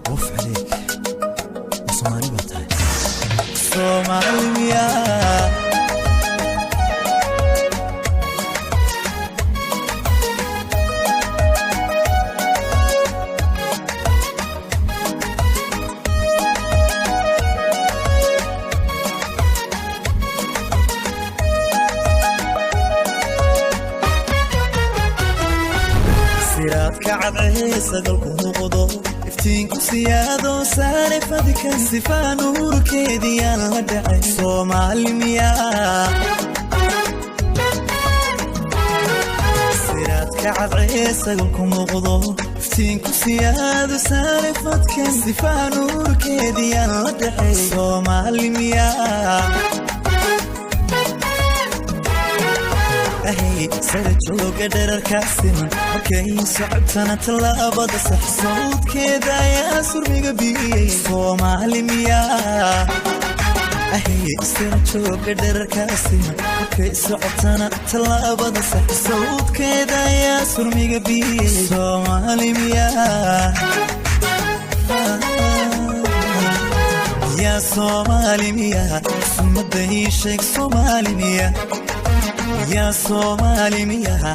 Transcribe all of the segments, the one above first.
Waf عليك, Soomaali baa tahay. Soomaali miyaa? Siraadka cadceesa dalku muuqdo, iftiinku siyaado saare fadka, sifaa nuurkeediyaan la dhacay. Soomaali miyaa? Siraadka cadceesa dalku muuqdo, iftiinku siyaado saare fadka, sifaa nuurkeediyaan la dhacay. Soomaali miyaa? Ahay, sara jooga dherarkaa siman, markay socotana tallaabada sax, sawdkeeda ayaa surmiga biyey. Soomaali miyaa? Ahay, sara jooga dherarkaa siman, markay socotana tallaabada sax, sawdkeeda ayaa surmiga biyey. Soomaali miyaa? Yaa Soomaali miyaa? Sumada ii sheeg. Soomaali miyaa? Yaa Soomaali miyaa?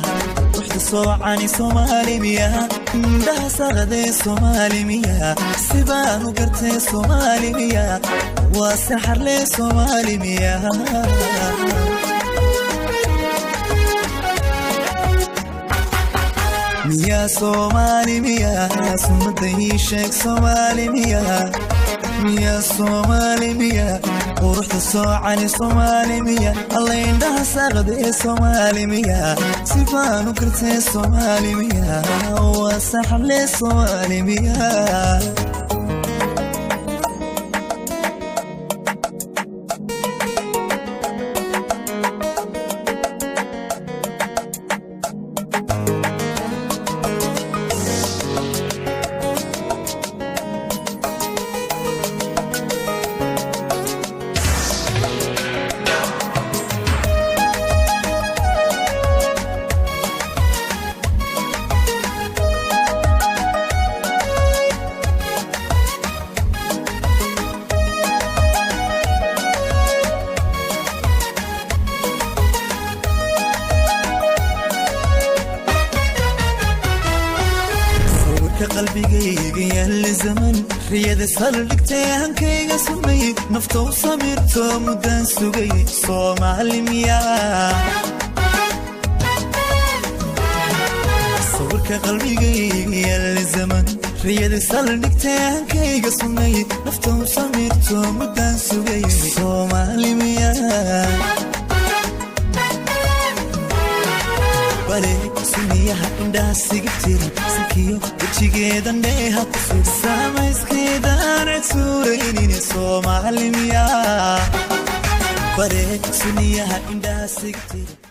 Ruuxda soocani Soomaali miyaa? Indhaha saqadee Soomaali miyaa? Sibaan u gartee Soomaali miyaa? Waa saxarlee. Soomaali miyaa? Miyaa Soomaali miyaa? Sumada ii sheeg. Soomaali miyaa? Miyaa Soomaali miyaa? Quruxda soocani Soomaali miya? Alla, indhaha saaqada ee Soomaali miya? Sifaan u gartee Soomaali miya? Waa saxle. Soomaali miya? Sawirka qalbigayga yaalla zaman, riyada saldhigtay, hankayga sumay, nafta u samirto muddaan sugay. Soomaali miyaa? Sawirka qalbigayga yaalla zaman, riyada saldhigtay, hankayga sumay, nafta u samirto muddaan sugay. Soomaali miyaa? Bale suniyaha indhaha siga tiran, sikiyo wejigeedan dheeha ku sug, samayskeedaan cid suuraynin. Soomaali miyaa? Bale suniyaha indhaha siga tiran.